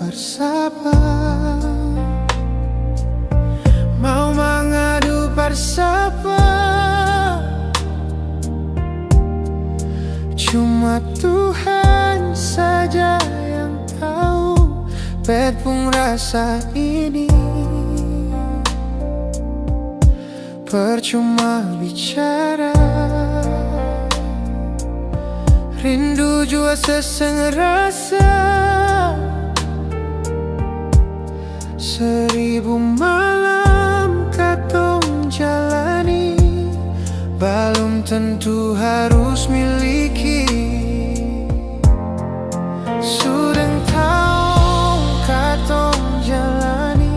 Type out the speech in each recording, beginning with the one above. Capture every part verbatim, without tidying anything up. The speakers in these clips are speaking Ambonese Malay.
Sapa mau mangadu par sapa? Cuma Tuhan saja yang tahu bet pung rasa ini. Percuma bicara, rindu jua se seng rasa. Seribu malam katong jalani, balum tentu harus miliki. Su deng taong katong jalani,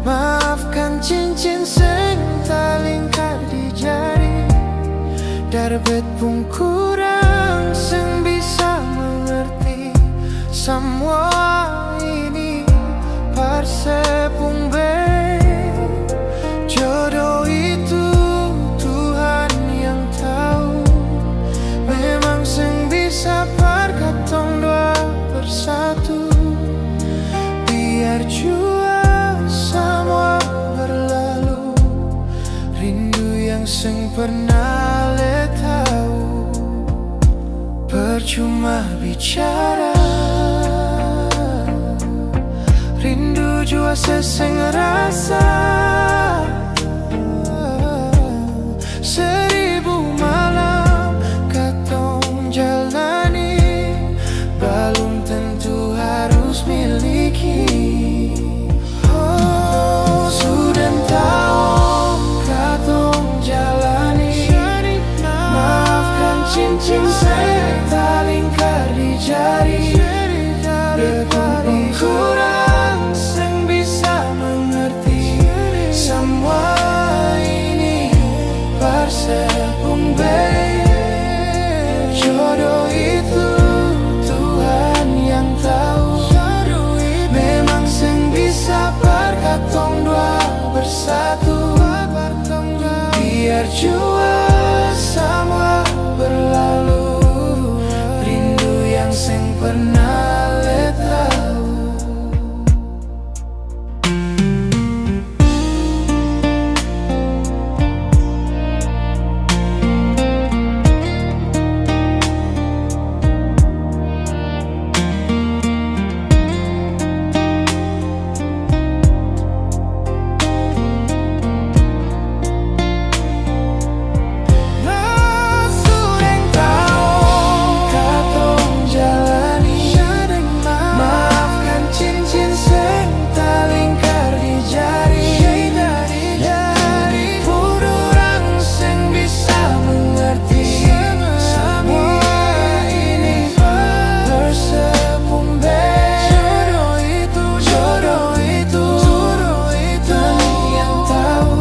maafkan cincin seng talingkar di jari. Dari bet pung kurang seng bisa mengerti, samua ini par se pung bae. Jodoh itu Tuhan yang tahu, memang seng bisa par katong dua bersatu. Biar jua samua berlalu, rindu yang seng pernah le tau. Percuma bicara, rindu jua se seng rasa. Seribu malam katong jalani, balum tentu harus miliki. Oh, su deng taong katong jalani. Maafkan cincin seng talingkar di jari. Betapa kurang seng bisa mengerti. Samua ini par se pung bae. Jodoh itu Tuhan yang tau. Memang seng bisa par katong dua bersatu. Biar jua samua berlalu, rindu yang seng pernah le tau. Maafkan cincin seng talingkar di jari. Pun orang seng bisa mengerti. Samua ini par se pung bae. Jodoh itu, jodoh itu, jodoh itu Tuhan yang tau.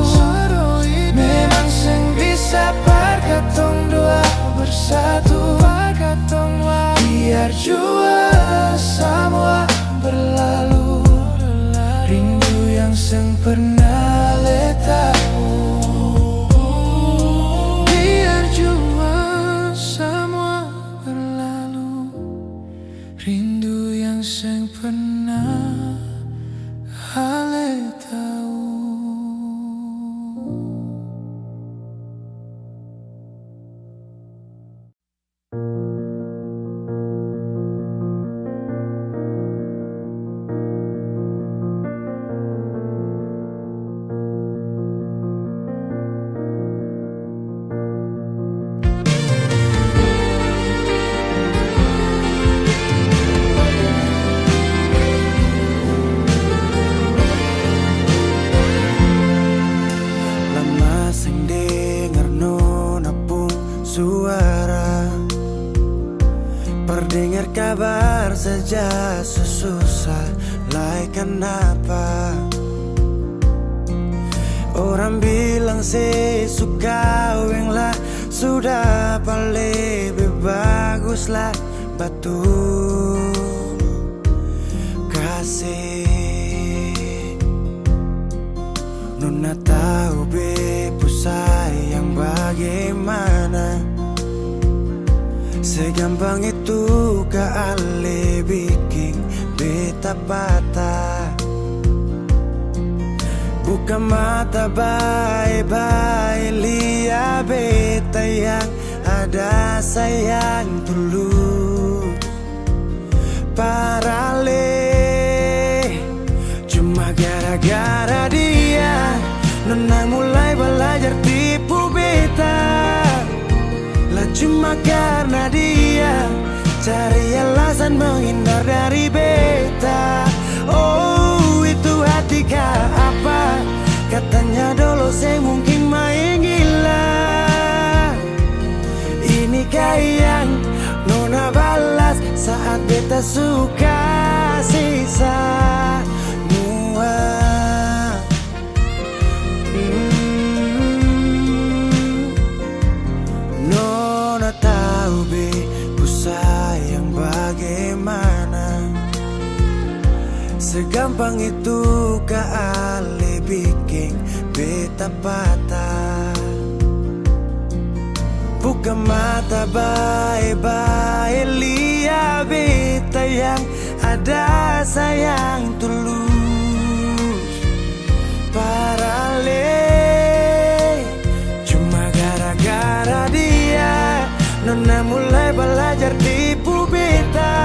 Memang seng bisa par katong dua bersatu. Par katong dua. Biar jua samua berlalu, rindu yang seng pernah le tau. Biar jua samua berlalu, rindu yang seng pernah le tau. Lama seng dengar nona pung suara. Par dengar kabar saja su susah, lai kanapa? Orang bilang se su kaweng la, su dapa lebe bagus la, batul. Kasih. Nona tau beta pung sayang bagimana? Segampang itu ka ale biking beta Tapata. Buka mata bae-bae, lia beta yang ada sayang tulus. Parale, cuma gara-gara dia, nona mulai balajar tipu beta. La cuma karna dia cari alasan menghindar dari beta. Oh, itu hati ka apa? Katanya dolo seng mungkin maeng gila. Ini ka yang nona balas saat beta su kasi samua. Hmm, nona tau be, ku sayang bagimana. Segampang itu ka ale biking beta patah. Buka mata bae-bae, lia beta yang ada sayang tulus. Parale, cuma gara-gara dia, nona mulai balajar tipu beta.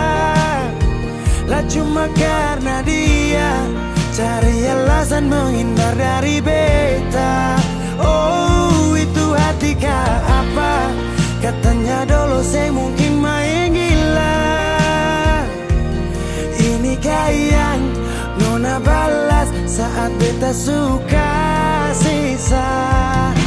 La cuma karna dia cari alasan menghindar dari beta. Oh, itu hati ka apa? Katanya dolo seng mungkin maeng gila. Ini ka yang nona balas saat beta su kasi samua.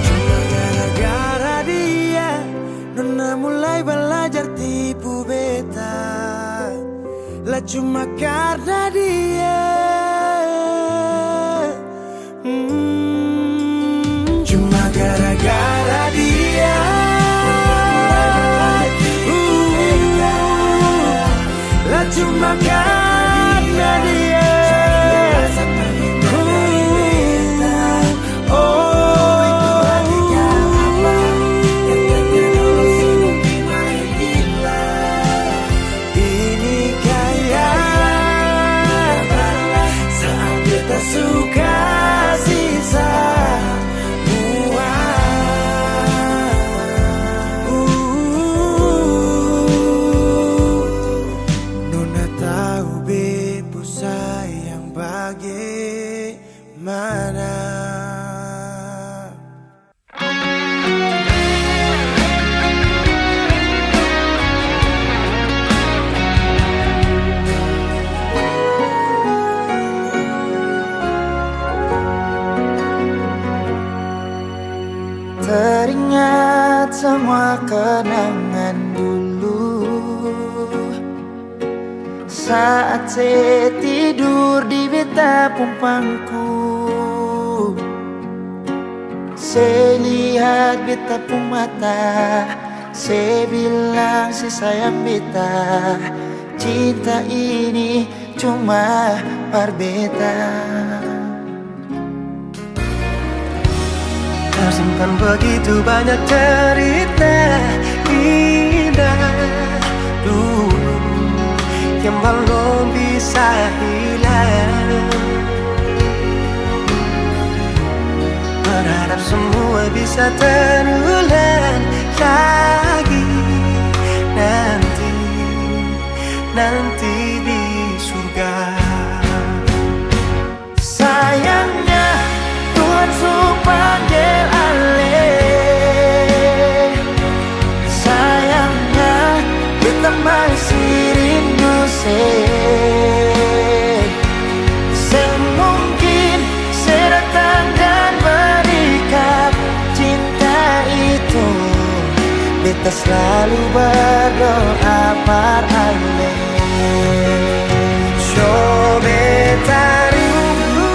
Cuma gara-gara dia, nona mulai balajar tipu beta. La cuma karna dia. Hmm, cuma gara-gara dia. Uh, la cuma karna dia. Uh, oh. Ini kaya saat beta su kasi samua. Uh, nona tau beta pung sayang bagimana. Teringat semua kenangan dulu. Saat se tidur di beta pung pangku, se lihat beta pung mata, se bilang se sayang beta, cinta ini cuma par beta. Tersimpan begitu banyak cerita indah dulu yang balom bisa hilang. Berharap semua bisa terulang lagi nanti, nanti di surga. Sayangnya, Tuhan su panggel ale. Sayangnya, beta masih rindu se. Seng mungkin se datang dan berikan cinta itu. Beta slalu berdoa par ale. Tarindu,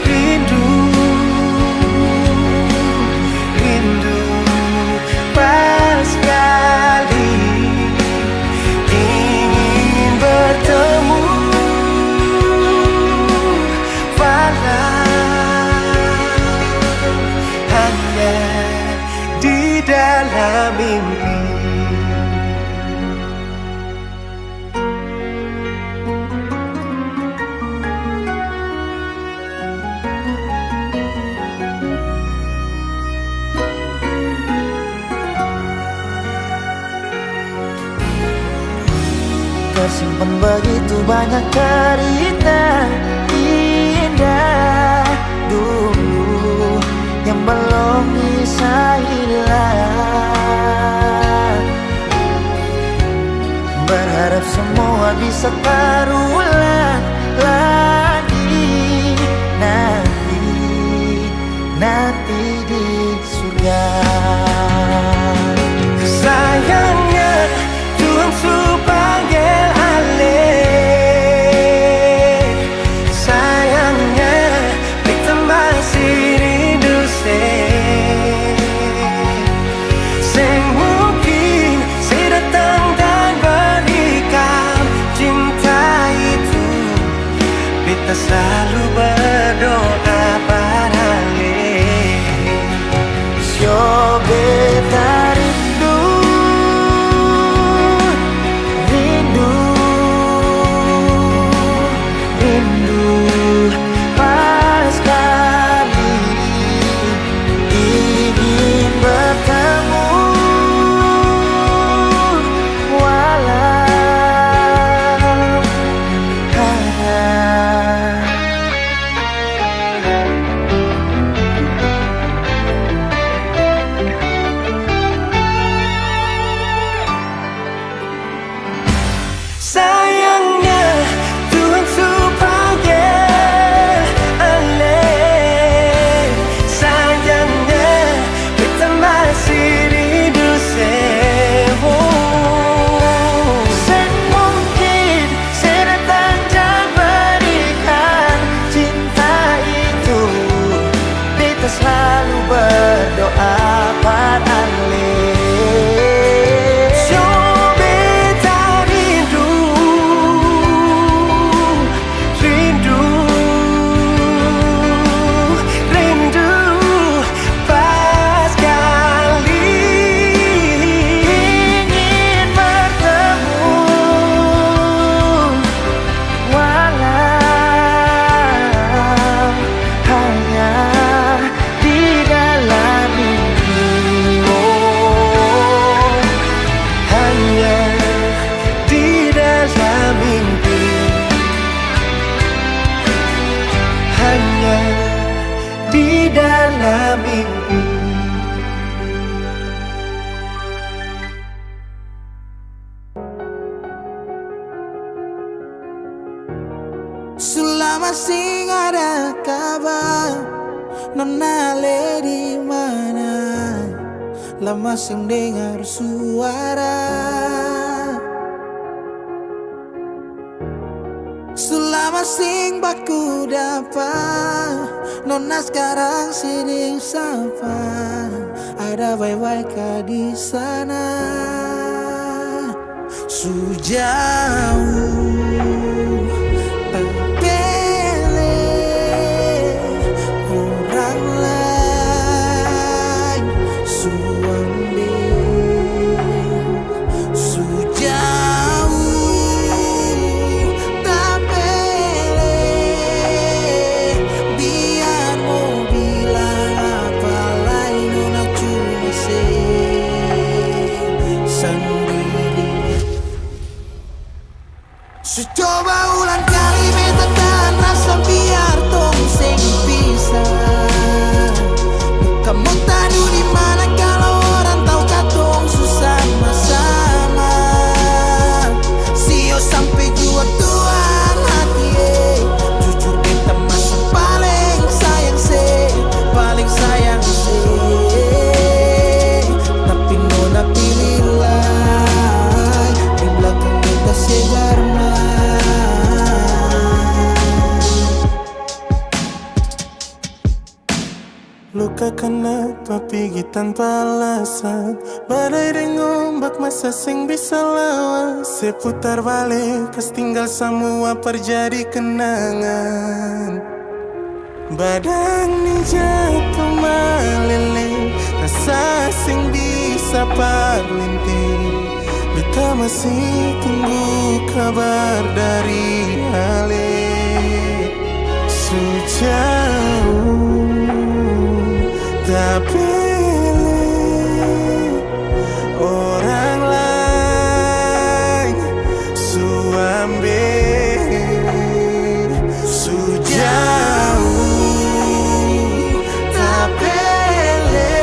rindu, rindu paskali, ingin bertemu, walau hanya di dalam mimpi. Tersimpan begitu banyak cerita indah dulu yang belum bisa hilang. Berharap semua bisa terulang lagi nanti, nanti di surga. Sayangnya, Tuhan su panggel ale. Sayangnya, beta masih rindu se. Seng mungkin se datang dan berikan cinta itu. Beta slalu berdoa par ale. Sio beta rindu, rindu, rindu paskali, ingin bertemu walau hanya. Sayangnya, Tuhan su panggel ale. Sayangnya, beta masih rindu se. Oh. Seng mungkin se datang dan berikan cinta itu. Beta slalu berdoa par ale. Sio beta rindu, rindu, rindu paskali, ingin bertemu walau hanya di dalam mimpi, oh, hanya di dalam mimpi, hanya di dalam mimpi. Su lama seng ada kabar, nona le di mana? Lama seng dengar suara. Su lama seng baku dapa, nona skarang seng sapa. Ada bae-bae ka di sana? Su jauh tapele, orang laeng su ambe. Su jauh tapele, biar mo bilang apa lai, nona cuma se sandiri. Su coba Luka kanapa pigi tanpa alasan? Badai deng ombak masa seng bisa lawan? Se putar bale, kas tinggal samua par jadi kenangan. Badang ni jatu malele, rasa seng bisa par lente. Beta masih tunggu kabar dari ale. Su jauh, tapele orang laeng su ambe. Su jauh, tapele,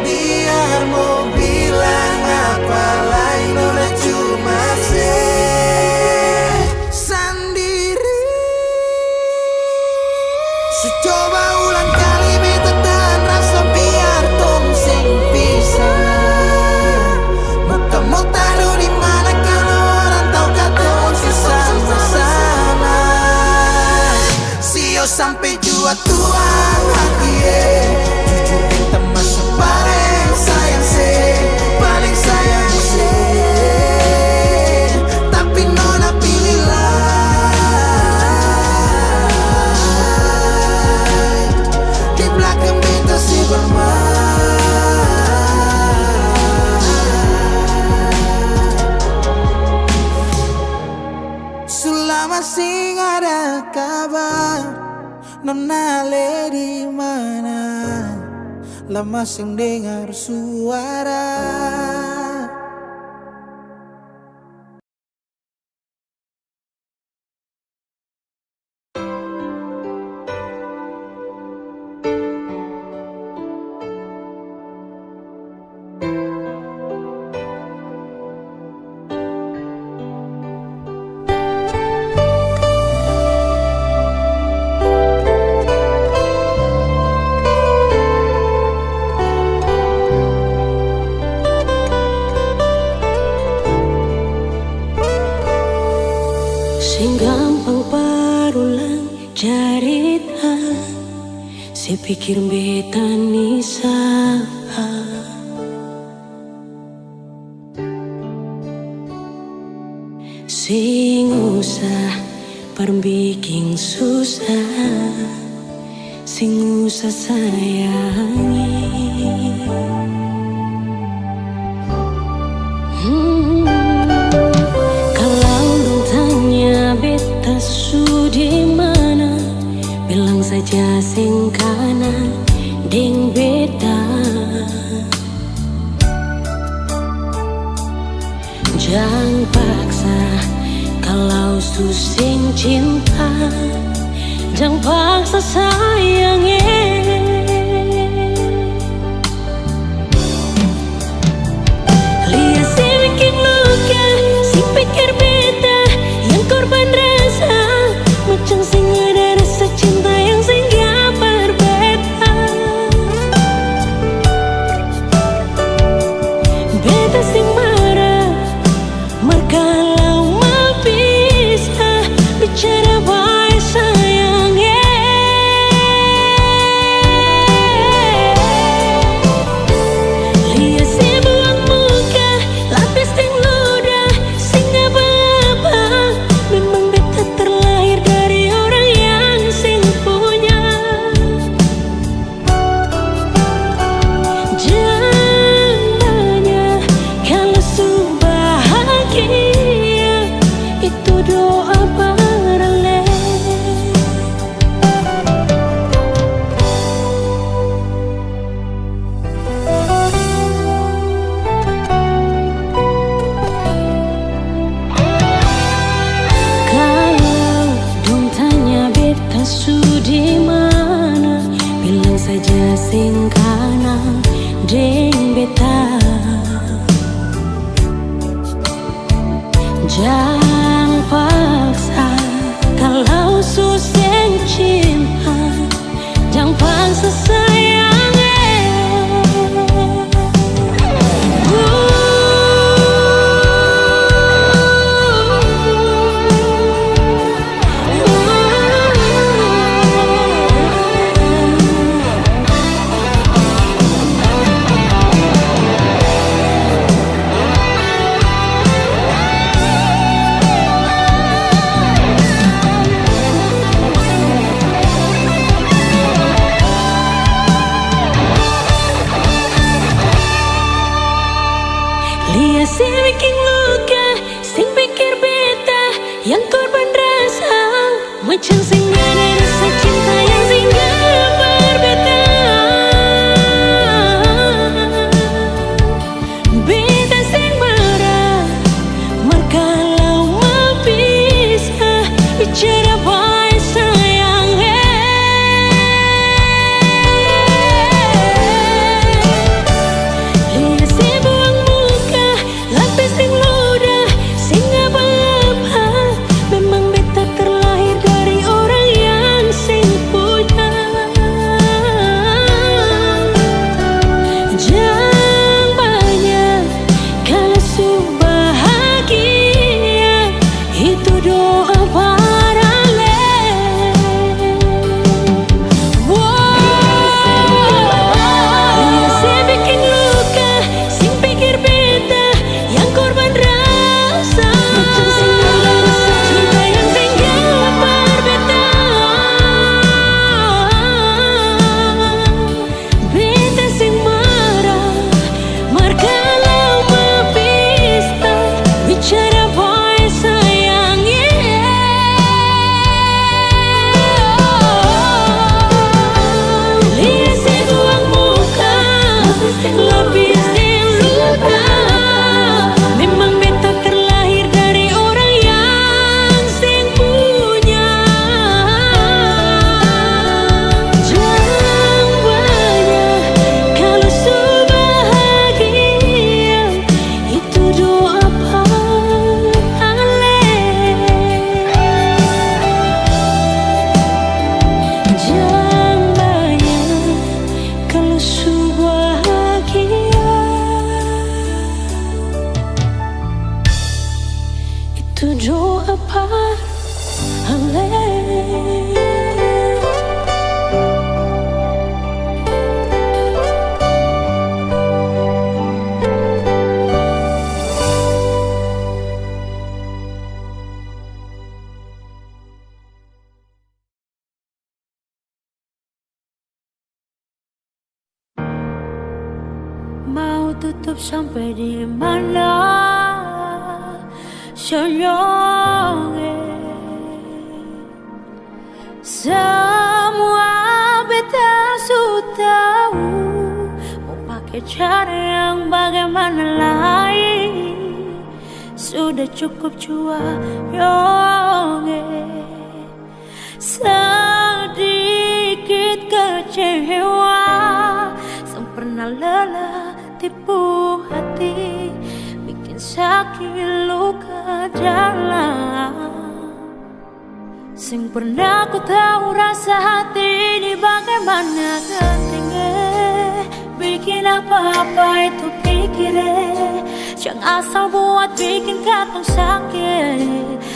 biar mo bilang apa lai, nona cuma se sandiri. Su coba ulang kali beta tahan rasa biar tong seng pisah. Muka mo taru di mana kalo orang tau katong su sama-sama. Sio sampe jua tuang hati, eh. Jujur beta masih paleng sayang se, paleng sayang se. Tapi nona pili lai, di blakang beta se bermain. Su lama seng ada kabar, nona le di mana? Lama seng dengar suara. Seng gampang par ulang carita, se pikir beta ni sapa. Seng usah par biking susah, seng usah sayangi. Hmm, kalau dong tanya beta su di mana, bilang saja seng kanal deng beta. Jang paksa, kalau su seng cinta, jang paksa sayang, eh. Lia se biking luka, se pikir beta yang korban rasa, macam seng ada rasa cinta yang singgah par beta. Beta seng mara, mar kalau mau bisa, bicara bae sayang, eh. Lia se buang muka, lapis deng ludah, seng apa-apa. Memang beta terlahir dari orang yang seng punya. Jang tanya kalo su bahagia, itu doa par ale. Kalo dong tanya beta su di mana, bilang saja seng kanal deng beta. Jang paksa, kalau su seng cinta, jang paksa sayang, eh. Jang seng ada rasa cinta yang singgah par beta. Beta seng marah, mar kalau mau pisah, bicara bae sayang, eh. Lia se buang muka, lapis deng ludah, seng apa-apa. Memang beta terlahir dari orang yang seng punya. Jang banya, kalo su bahagia, itu doa par ale. Wow. Lia se biking luka, seng pikir beta yang korban rasa. Macam seng ada rasa cinta yang singgah par beta. Beta seng marah, mar kalau mau pesta, bicara bae sayang, yeah. Lia se buang muka, lapis deng luka. Memang beta terlahir dari orang yang seng punya. Jang banya, kalo su bahagia, itu doa par ale. Jang banya, kalo su bahagia, itu doa par ale. Mau tutup sampe di mana, sayang, eh? Samua beta su tau, mo pake cara yang bagimana lai, sudah cukup jua, yong, eh. Sadikit kecewa, seng pernah lelah tipu hati, bikin saki luka dalam. Seng pernah ku tau rasa hati ini bagaimana, katanya. Bikin apa-apa itu pikir, eh. Jang asal buat bikin katong saki.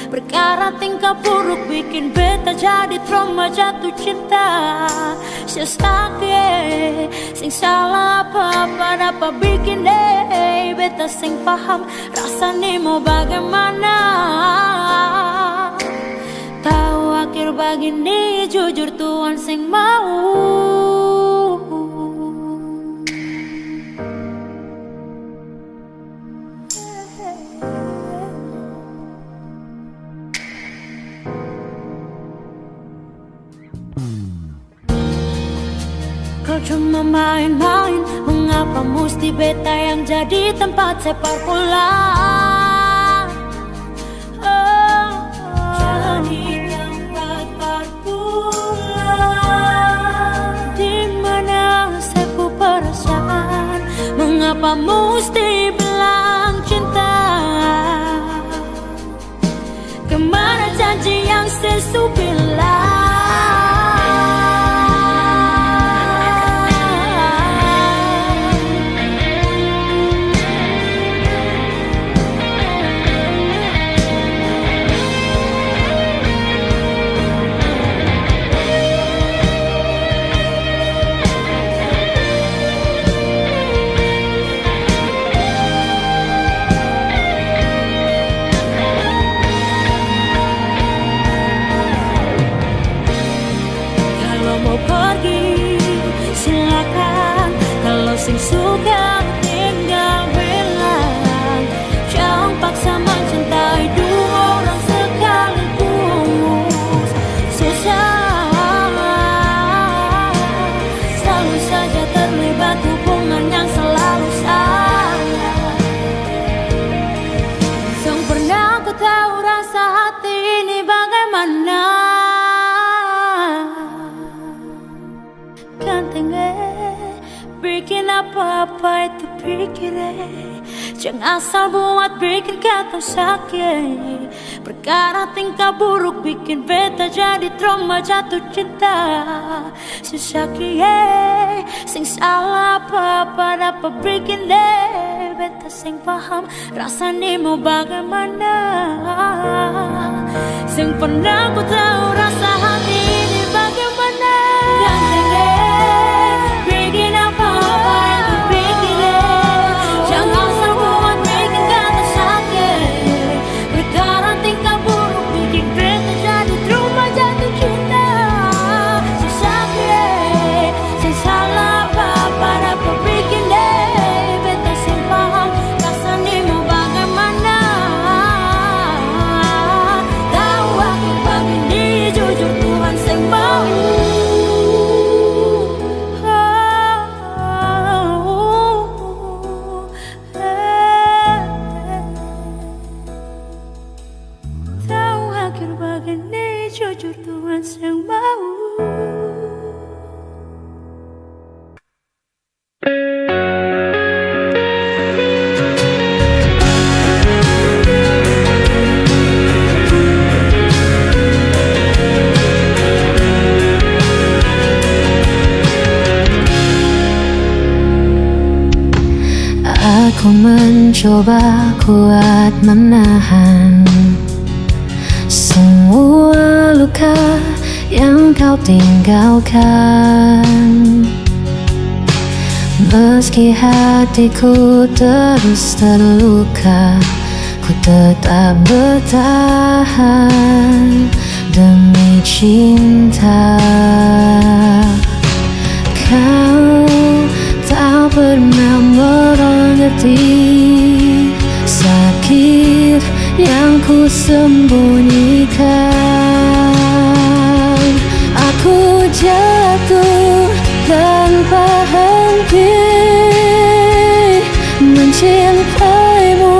Perkara tingkah buruk bikin beta jadi trauma jatuh cinta. Sesaki, seng salah apa-apa, dapa bikin deh beta seng paham rasa ni mo bagaimana. Tau akhir bagini, jujur Tuhan seng mau. Kau cuma main-main, mengapa musti beta yang jadi tempat sepak bola? Oh, oh. Jadi tempat pulang. Di mana saya pu perasaan? Mengapa musti bilang cinta? Kemana janji yang sesu bilang? Apa itu pikir, eh? Jang asal buat bikin katong saki. Perkara tingkah buruk bikin beta jadi trauma jatuh cinta. Seng saki, eh, seng salah apa-apa dapa bikin, eh, beta seng paham. Rasa ni mo bagimana? Seng pernah ku tau rasa hati ini bagimana. Ganteng deh, bikin apa-apa yang ku pikir deh. Jang asal buat bikin kata saki. Perkara tingkah buruk bikin beta jadi trauma jatuh cinta. Seng saki, seng salah apa-apa dapa bikin deh. Beta seng paham, rasa ni mo bagimana. Tau aku bagini, jujur Tuhan seng mau. Tau akhir bagini, jujur Tuhan seng mau. Aku mencoba kuat menahan semua luka yang kau tinggalkan. Meski hatiku terus terluka, ku tetap bertahan demi cinta. Kau tak pernah mengerti sakit yang ku sembunyikan. Aku jatuh tanpa henti mencintaimu,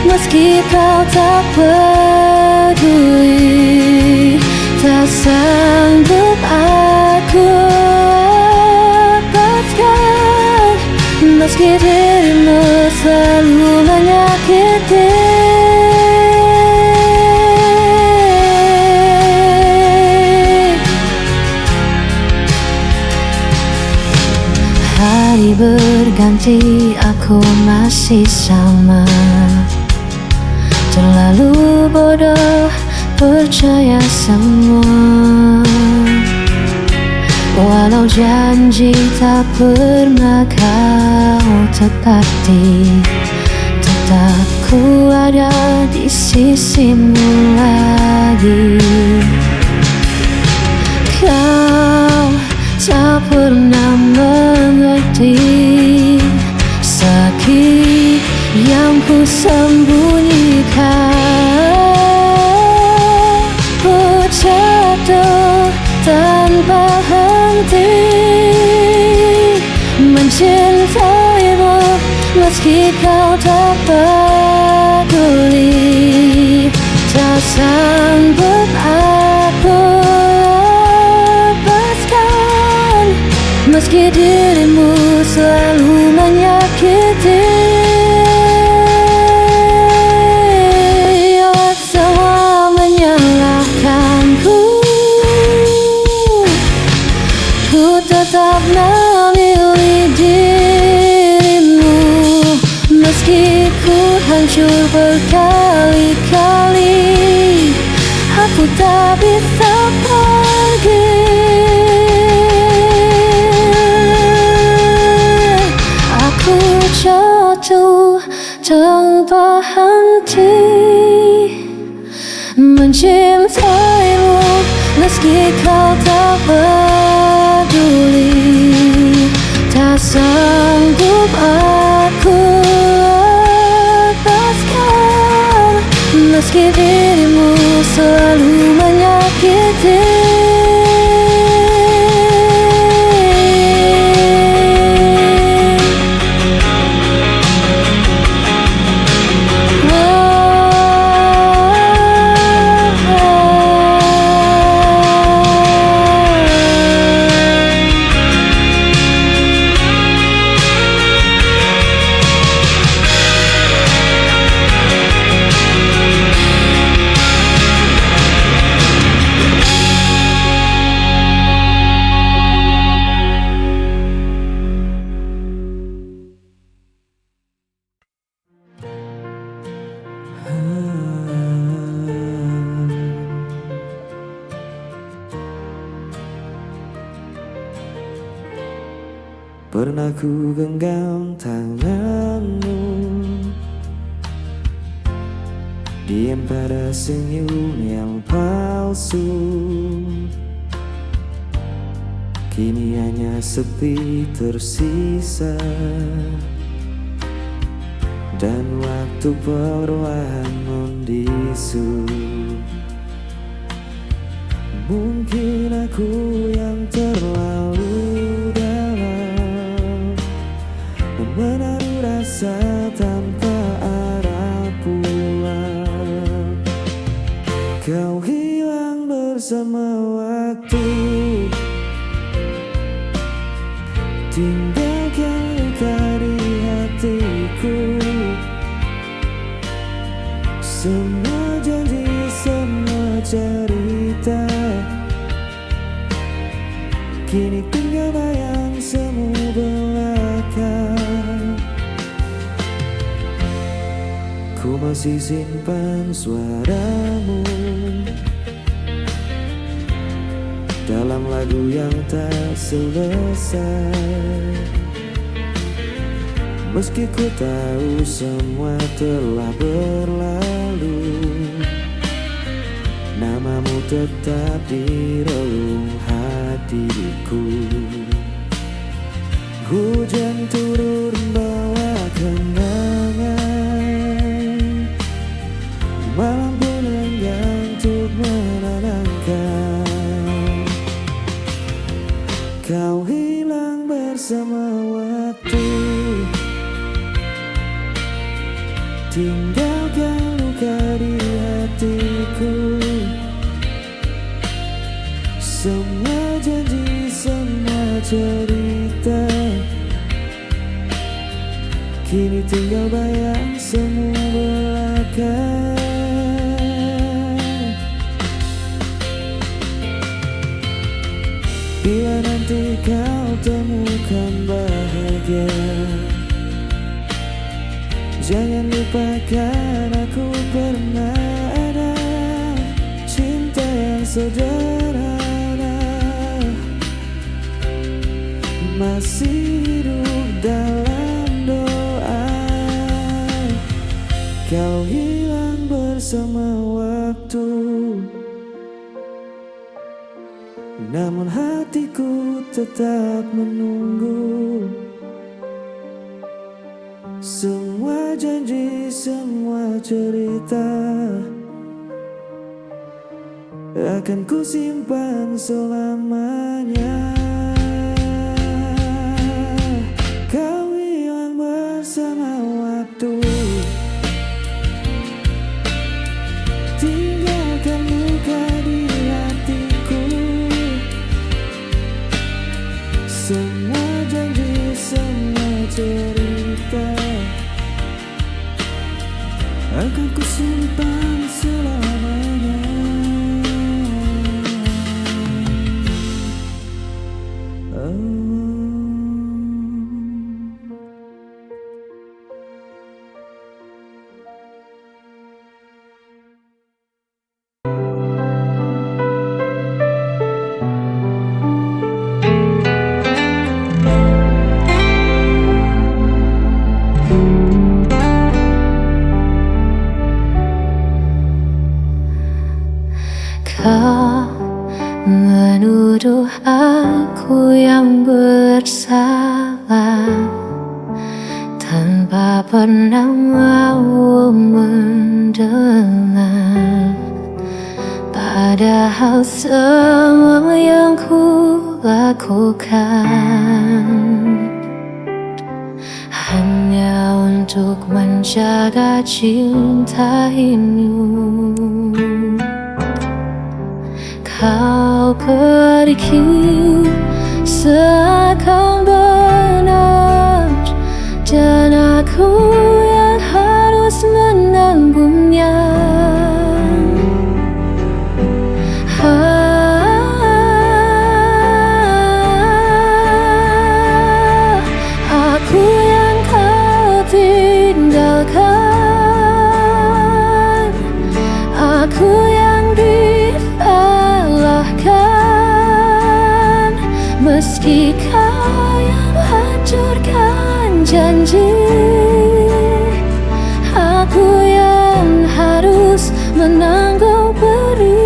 meski kau tak peduli. Tak sanggup aku lepaskan, meski dirimu selalu menyakiti. Hari berganti, aku masih sama, terlalu bodoh percaya semua. Walau janji tak pernah kau tepati, tetap ku ada di sisimu lagi. Kau tak pernah mengerti sakit yang ku sembunyikan. Ku jatuh tanpa henti mencintaimu, meski kau tak peduli. Tak sanggup aku lepaskan, meski dirimu selalu menyakiti. Semua menyalahkanku, ku tetap memilih dirimu. Meski ku hancur berkali-kali, aku tak bisa pergi. Aku jatuh tanpa henti mencintaimu, meski kau tak peduli. Tak sanggup aku lepaskan, meski dirimu selalu menyakiti. Pernah ku genggam tanganmu, diam pada senyum yang palsu. Kini hanya sepi tersisa, dan waktu perlahan membisu. Mungkin aku yang terlalu dalam menaruh rasa tanpa arah pulang. Kau hilang bersama waktu, tinggalkan luka di hatiku. Semua janji, semua cerita, kini tinggal bayang semu belaka. Ku masih simpan suaramu dalam lagu yang tak selesai. Meski ku tahu semua telah berlalu, namamu tetap di relung hatiku. Hujan turun bawa kenangan, malam pun enggan untuk menenangkan. Kau hilang bersama waktu, tinggalkan luka di hatiku. Semua janji, semua cerita, kini tinggal bayang semu belaka. Bila nanti kau temukan bahagia, jangan lupakan aku pernah ada. Cinta yang sederhana masih hidup dalam doa. Kau hilang bersama waktu, namun hatiku tetap menunggu. Semua janji, semua cerita akan ku simpan selamanya. Kau hilang bersama waktu, tinggalkan luka di hatiku. Semua janji, semua cerita akan ku simpan selamanya. Oh. Kau menuduh aku yang bersalah tanpa pernah mau mendengar. Padahal semua yang ku lakukan hanya untuk menjaga cinta ini. Kau pergi seakan benar, dan aku yang harus menanggungnya. Ah, aku yang kau tinggalkan, aku yang disalahkan, meski kau yang hancur. hancurkan janji, aku yang harus menanggung pedih.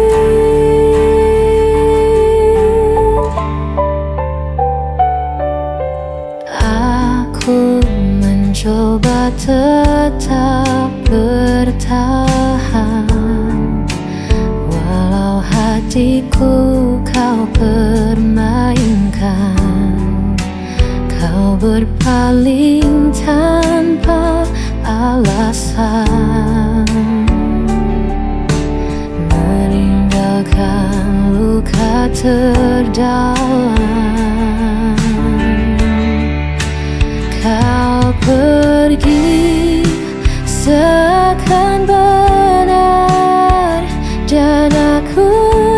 Aku mencoba tetap bertahan, walau hatiku kau permainkan. Kau berpaling tanpa alasan, meninggalkan luka terdalam. Kau pergi seakan benar, dan aku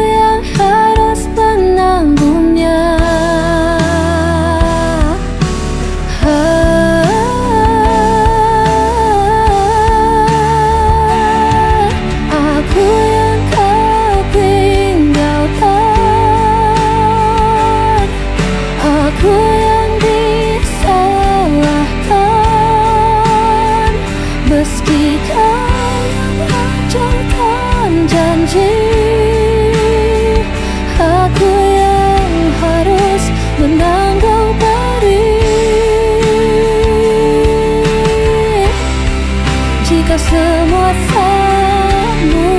yang harus menanggungnya. Aku yang kau tinggalkan, aku yang disalahkan. Meski kau yang hancurkan janji, aku yang harus menanggung pedih. Jika semua salahmu,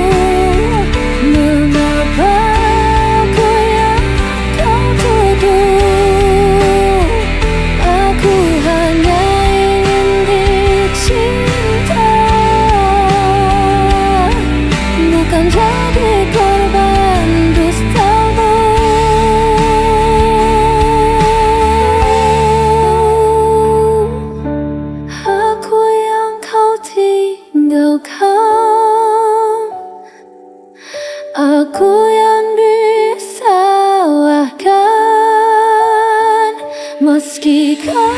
mengapa aku yang kau tuduh? Aku hanya ingin dicinta, bukan jadi korban dustamu. Aku yang kau tinggalkan, aku yang disalahkan. Meski kau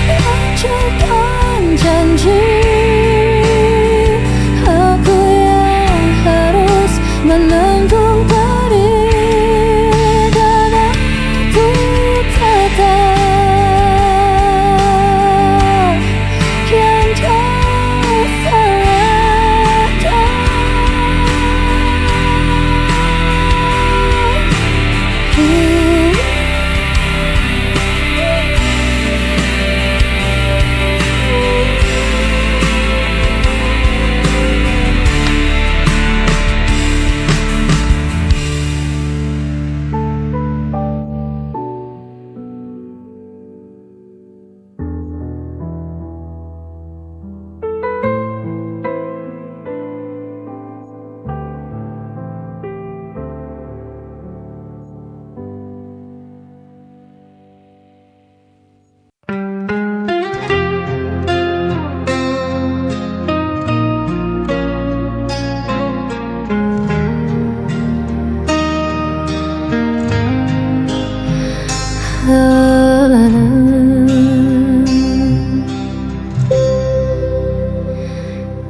hancurkan janji, aku yang harus menanggung pedih, dan aku tetap yang kau salahkan.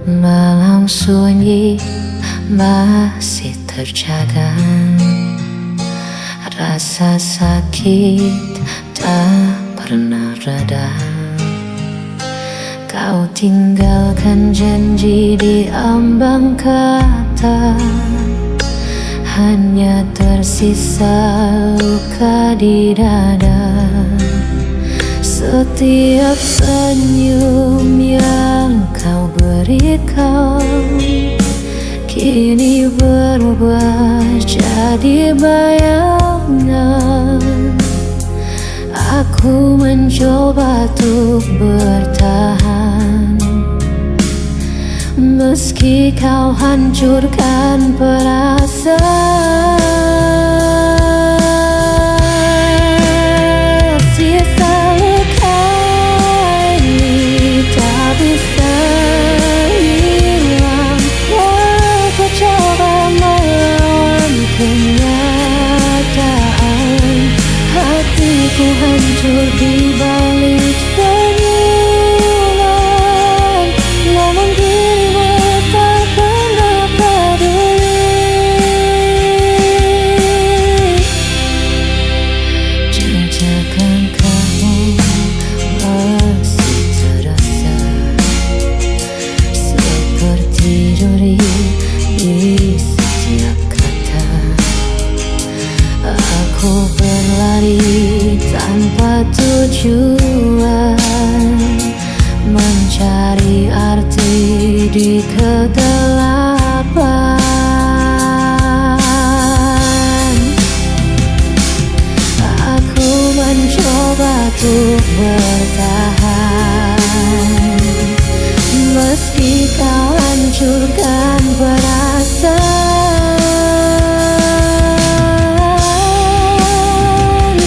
Malam sunyi masih terjaga, rasa sakit tak pernah reda. Kau tinggalkan janji di ambang kata, hanya tersisa luka di dada. Setiap senyum yang kau berikan kini berubah jadi bayangan. Aku mencoba untuk bertahan, meski kau hancurkan perasaan. Sisa luka ini tak bisa hilang. Walau ku coba melawan kenyataan, hatiku hancur di balik senyuman. Namun dirimu tak pernah peduli. Jejak langkahmu Cari tanpa tujuan, mencari arti di kegelapan. Aku mencoba untuk bertahan, meski kau hancurkan perasaan.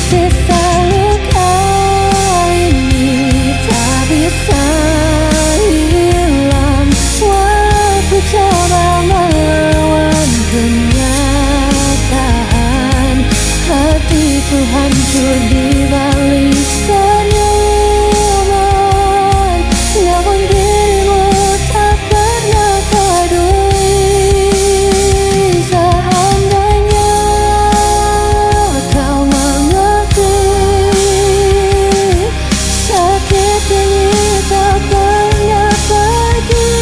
Sisa luka ini tak bisa hilang, walau ku coba melawan kenyataan. Hatiku hancur di balik senyuman, namun dirimu tak pernah peduli. Seandainya kau mengakui, sakit ini tak pernah pergi.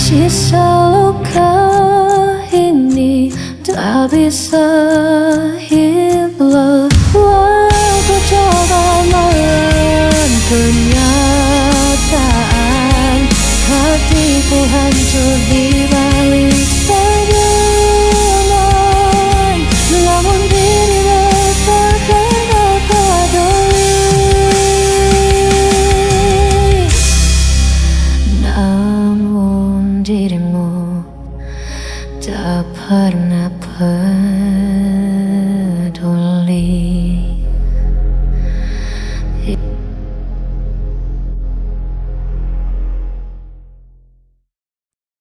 Sisa luka ini tak bisa hilang. Walau ku coba melawan kenyataan, hatiku hancur di balik senyuman. Namun dirimu tak pernah peduli. Namun dirimu tak pernah peduli.